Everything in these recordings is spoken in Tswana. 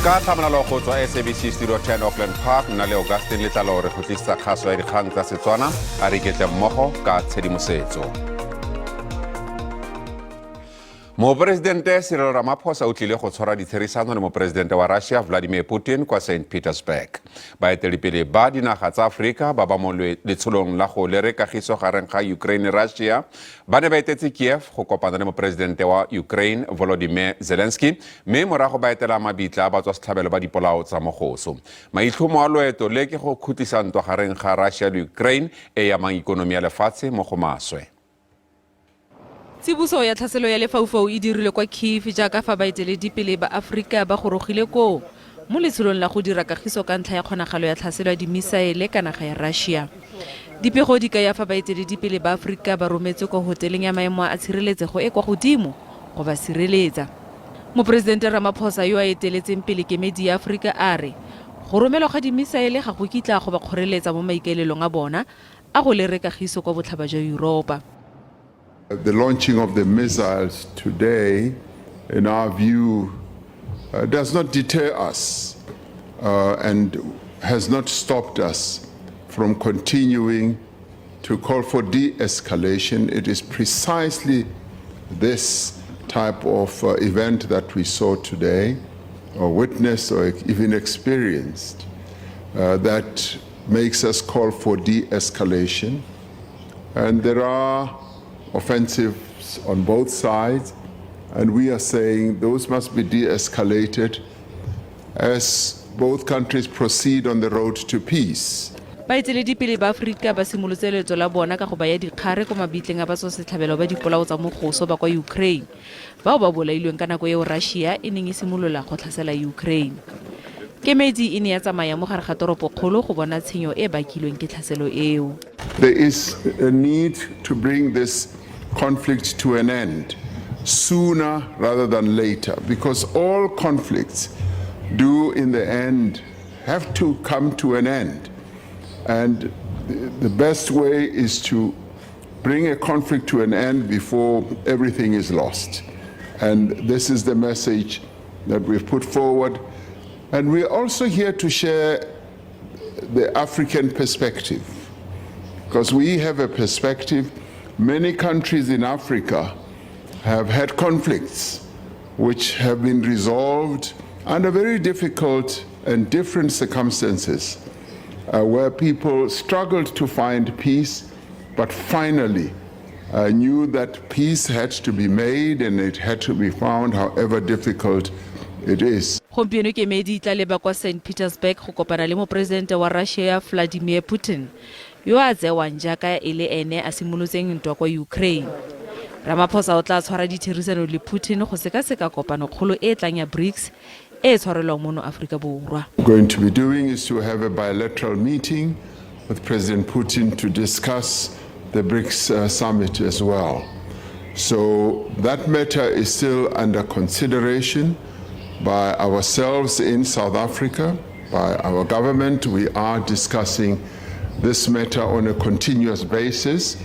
Ka tlhamalalo go tswa SABC Studio 10 Auckland Park, nna le Augustine Letlalo re go tlisetsa kgaso ya dikgang tsa Setswana. A re iketle mmogo ka tshedimosetso. Moporesidente Cyril Ramaphosa o tlile go tshwara ditherisano le moporesidente wa Russia Vladimir Putin kwa St Petersburg. Baeteledipele ba dinaga tsa Aforika ba ba mo letsholong la go lere kagiso gareng ga Ukraine le Russia ba ne ba etetse Kiev go kopana le moporesidente wa Ukraine Volodymyr Zelensky, mme morago ba etela mabitla a batswasetlhabelo ba dipolao tsa mogoso. Maitlhomo a loeto le ke go khutlisa ntwa gareng ga Russia le Ukraine e e amang ikonomi ya lefatshe mo go maswe. Tsiboso ya tlhaselo ya lefaufau e dirilwe kwa Kyiv jaaka fa baeteledipele ba Aforika ba gorogile koo mo letsholong la go dira kagiso ka ntlha ya kgonagalo ya tlhaselo ya dimisaele ka naga ya Russia. Dipego di kaya fa baeteledipele ba Aforika ba rometswe kwa hoteleng ya maemo a tshireletsego e kwa godimo go ba sireletsa. Moporesidente Ramaphosa yo a eteletseng pele kemedi ya Aforika a re go romelwa ga dimisaele ga go kitla go ba kgoreletsa mo maikaelelong a bona a go lere kagiso kwa botlhaba jwa Yuropa. The launching of the missiles today, in our view, does not deter us and has not stopped us from continuing to call for de-escalation. It is precisely this type of event that we saw today, or witnessed, or even experienced, that makes us call for de-escalation. And there are offensives on both sides, and we are saying those must be de-escalated as both countries proceed on the road to peace. Baeteledipele ba Aforika ba simolotse leeto la bona ka go baya dikgare kwa mabitleng a batswasetlhabelo ba dipolao tsa mogoso ba kwa Ukraine bao ba bolailweng ka nako eo Russia e neng e simolola go tlhasela Ukraine. Kemedi e ne ya tsamaya mo gare ga toropokgolo go bona tshenyo e bakilweng ke tlhaselo eo. There is a need to bring this conflict to an end sooner rather than later, because all conflicts do in the end have to come to an end. And the best way is to bring a conflict to an end before everything is lost. And this is the message that we've put forward. And we're also here to share the African perspective, because we have a perspective. Many countries in Africa have had conflicts which have been resolved under very difficult and different circumstances, where people struggled to find peace, but finally knew that peace had to be made and it had to be found, however difficult it is. Gompieno kemedi e tla leba kwa St Petersburg go kopana le moporesidente wa Russia Vladimir Putin, yo a tsewang jaaka e le ene a simolotseng ntwa kwa Ukraine. Ramaphosa o tla tshwara ditherisano le Putin go sekaseka kopanokgolo e e tlang ya BRICS e e tshwarelwang mono Aforika Borwa. Going to be doing is to have a bilateral meeting with President Putin to discuss the BRICS summit as well. So that matter is still under consideration by ourselves in South Africa, by our government. We are discussing this matter on a continuous basis.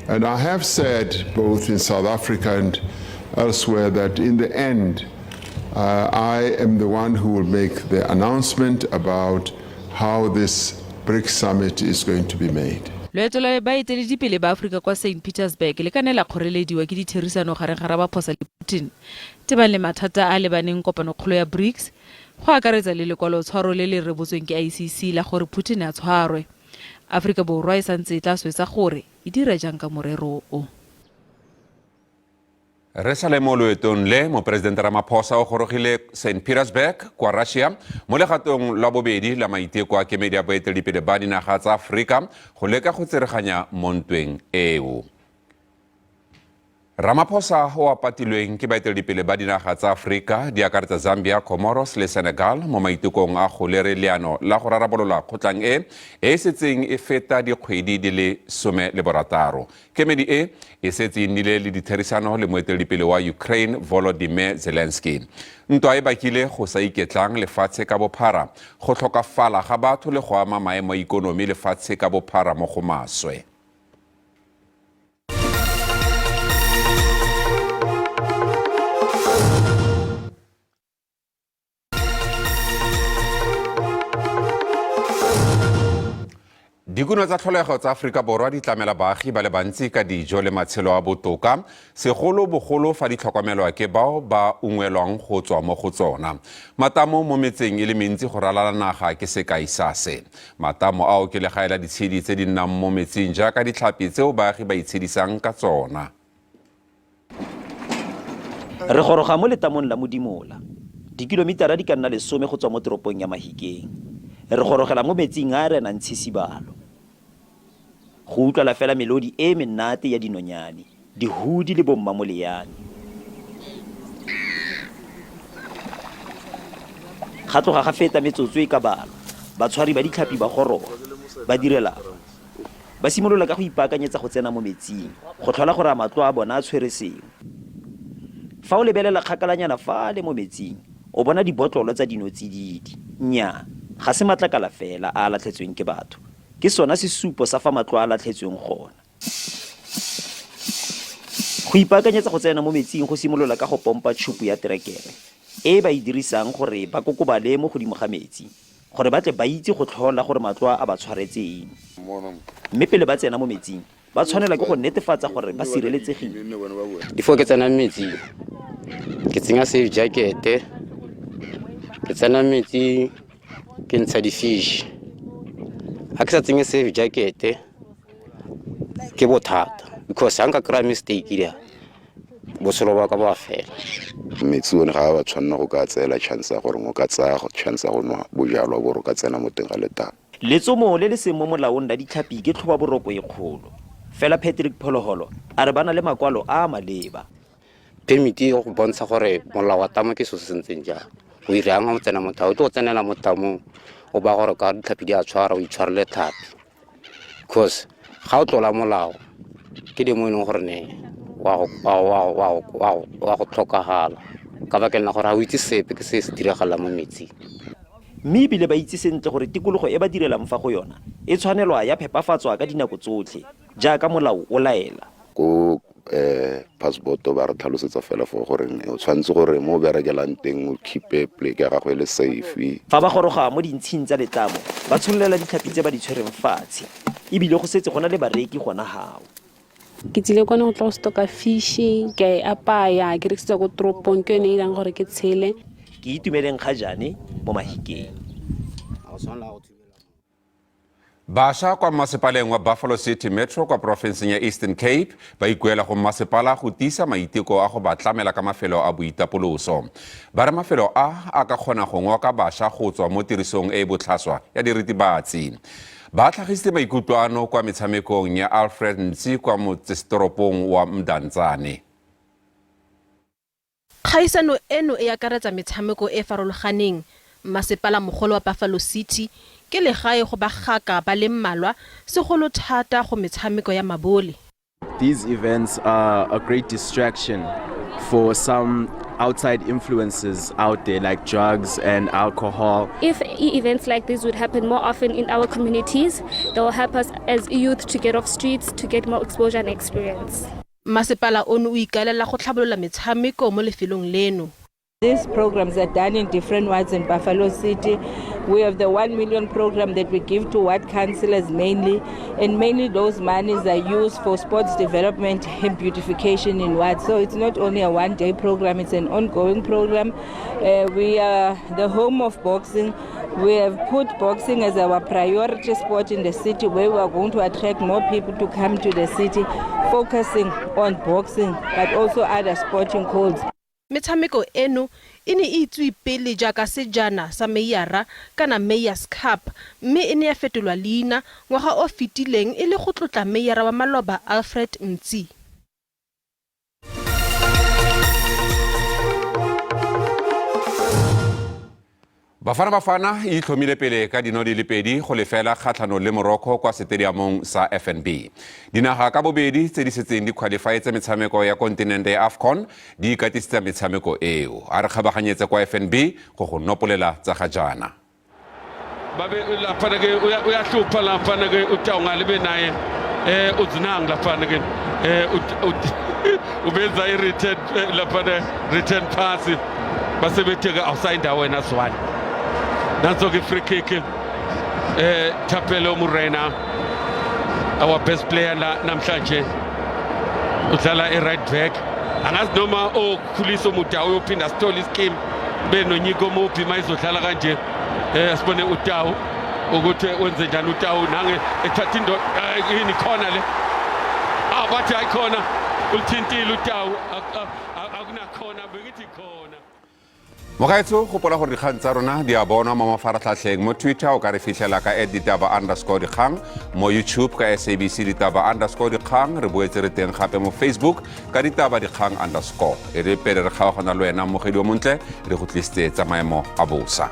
And I have said, both in South Africa and elsewhere, that in the end, I am the one who will make the announcement about how this BRICS summit is going to be made. Loeto la baeteledipele ba Aforika kwa St Petersburg le ka ne la kgorelediwa ke ditherisano gareng ga Ramaphosa le Putin tebang le mathata a a lebaneng kopanokgolo ya BRICS, go akaretsa le lekwalotshwaro le le rebotsweng ke ICC la gore Putin a tshwarwe. Aforika Borwa e santse e tla swetsa gore e dira jang ka morero o. Re sa le mo loetong le, Moporesidente Ramaphosa o gorogile St Petersburg kwa Russia mo legatong la bobedi la maiteko a kemedi ya boeteledipele ba dinaga tsa Aforika go leka go tsereganya mo ntweng eo. Ramaphosa o a patilweng ke baeteledipele ba dinaga tsa Aforika di akaretsa Zambia, Comoros le Senegal mo maitekong a go lere leano la go rarabolola kgotlang e e setseng e feta dikgwedi di le 16. Kemedi e e setse e nnile le ditherisano le moeteledipele wa Ukraine Volodymyr Zelensky. Ntwa e bakile go sa iketlang lefatshe ka bophara, go tlhokafala ga batho le go ama maemo a ikonomi lefatshe ka bophara mo go maswe. Dikuno tsa tlholego tsa Aforika Borwa di tlamela baagi ba le bantsi ka dijo le matshelo a botoka, segolo bogolo fa di tlhokomelwa ke bao ba ungwelwang go tswa mo go tsona. Matamo mo metseng e le mentsi go ralala naga ke sekai sa se. Matamo ao ke legae la ditshedi tse di nnang mo metsing jaaka ditlhapi tseo baagi ba itshedisang ka tsona. Re goroga mo letamong la Modimola, dikilomitara di ka nna lesome go tswa mo toropong ya Mahikeng. Re gorogela mo metsing a a renang tshisibalo. Go utlwala fela melodi e e menate ya dinonyane, dihudi le bommamoleyane. Ga tloga ga feta metsotso e ka balwa, batshwari ba ditlhapi ba goroga, ba direla fa. Ba simolola ka go ipaakanyetsa go tsena mo metsing, go tlhola gore a matlo a bona a tshwere sengwe. Fa o lebelela kgakalanyana fale mo metsing, o bona dibotlolo tsa dinotsididi. Nnyaa, ga se matlakala fela a a latlhetsweng ke batho. Ke sona sesupo sa fa matlo a latlhetsweng gona. Go ipaakanyetsa go tsena mo metsing go simolola ka go pompa tšhupu ya terekere e ba e dirisang gore ba kokobale mo godimo ga metsi. Gore ba tle ba itse go tlhola gore matloa a ba tshwaretse eng. Mme pele ba tsena mo metsing, ba tshwanelwa ke go netefatsa gore ba sireletsegile. Before ke tsena metsing, ke tsenya safe jacket, ke tsena metsing, ke ntsha di-fish. Ga ke sa tsenye safe jacket, ke bothata because ga nka kry-a mistake dia botshelo ba ka bo a fela. Metsi one ga a tshwanela go ka tseela chance ya gore o ka tsaya chance ya go nwa bojalwa bo re ka tsena mo teng ga letamo. Letsomo le le seng mo molaong la ditlhapi ke tlhobaboroko e kgolo. Fela Patrick Pholoholo a re ba na le makwalo a a maleba. Permit e go bontsha gore molao wa tamo ke selo se se ntseng jang. O irang ga o tsena mo tamong, o tlo go tsenela mo tamong o ba gore ka ditlhapi di a tshwara o itshwarele tlhapi. Because ga o tlola molao ke di mo e leng gore ne wa go tlhokagala ka bakeng la gore ga o itse sepe ke se se diragalang mo metsing. Mme ebile ba itse sentle gore tikologo e ba direlang fa go yona e tshwanelwa ya phepafatswa ka dinako tsotlhe jaaka molao o laela. Ko passport ba re tlhalosetsa fela for gore o tshwanetse gore mo o berekelang teng o keep-e pleke ya gago e le safe. Fa ba goroga mo dintshing tsa letlamo, ba tshololela ditlhapi tse ba di tshwereng fatshe, e bile go setse go na le bareki gona hao. Ke tsile kwana go tla go stoka fish, ke a e apaya, ke rekisetsa ko toropong, ke yone e irang gore ke tshele. Ke Itumeleng Kgajane mo Mahikeng. Bašwa kwa mmasepaleng wa Buffalo City Metro kwa porofenseng ya Eastern Cape ba ikuela go mmasepala go tiisa maiteko a go ba tlamela ka mafelo a boitapoloso. Ba re mafelo a a ka kgona go ngoka bašwa go tswa mo tirisong e e botlhaswa ya diritibatsi. Ba tlhagisitse maikutlo ano kwa metshamekong ya Alfred Ntsi kwa motsesetoropong wa Mdantsane. Kgaisano eno e akaretsa metshameko e e farologaneng. Mmasepala mogolo wa Buffalo City ke legae go bagaka ba le mmalwa, segolo thata go metshameko ya mabole. These events are a great distraction for some outside influences out there like drugs and alcohol. If events like this would happen more often in our communities, they will help us as youth to get off streets, to get more exposure and experience. Mmasepala ono o ikaelela go tlhabolola metshameko mo lefelong leno. These programs are done in different wards in Buffalo City. We have the 1 million program that we give to ward councillors mainly, and mainly those monies are used for sports development and beautification in wards. So it's not only a one-day program, it's an ongoing program. We are the home of boxing. We have put boxing as our priority sport in the city, where we are going to attract more people to come to the city, focusing on boxing, but also other sporting codes. Metshameko eno e ne e itsiwe pele jaaka Sejana sa Meiara kana Mayor's Cup mme e ne ya fetolwa leina ngwaga o fetileng e le go tlotla meiara wa maloba Alfred Mtsi. Bafana Bafana e itlhomile pele ka dino di le pedi go lefela kgatlhanong le Morocco kwa setediamong sa FNB. Dinaga ka bobedi tse di setseng di qualifyetse metshameko ya kontinente ya AFCON di ikatisitsa metshameko eo. A re kgabaganyetse kwa FNB go go nopolela tsa ga jaana. Babe laphana ke uyahlupha laphana ke uTaunga libe naye uDzinang laphana ke ubenza i-return laphana return pass basebethe ke awusayindawo wena Zwane. Nanso ke free kick. Thapelo Morena, our best player la namhlanje, udlala e-right back. Angazi noma oKhuliso Mudau uyophinda sithole ischeme benoNyiko Mobbie mayizodlala kanje. Sibone uTau ukuthi wenze njani. UTau nange ethatha indoda yini khona le. Ah, bathi ayikhona, ulithintile uTau, akunakhona, bengithi khona. Mogaetso, gopola gore dikgang tsa rona di a bonwa mo mafaratlhatlheng. Mo Twitter o ka re fitlhela ka @ditaba_dikgang, mo YouTube ka SABC ditaba_dikgang. Re boetse re teng gape mo Facebook ka ditaba dikgang_. E re pele re kgaogana le wena, mogedi o montle, re go tlisitse tsa maemo a bosa.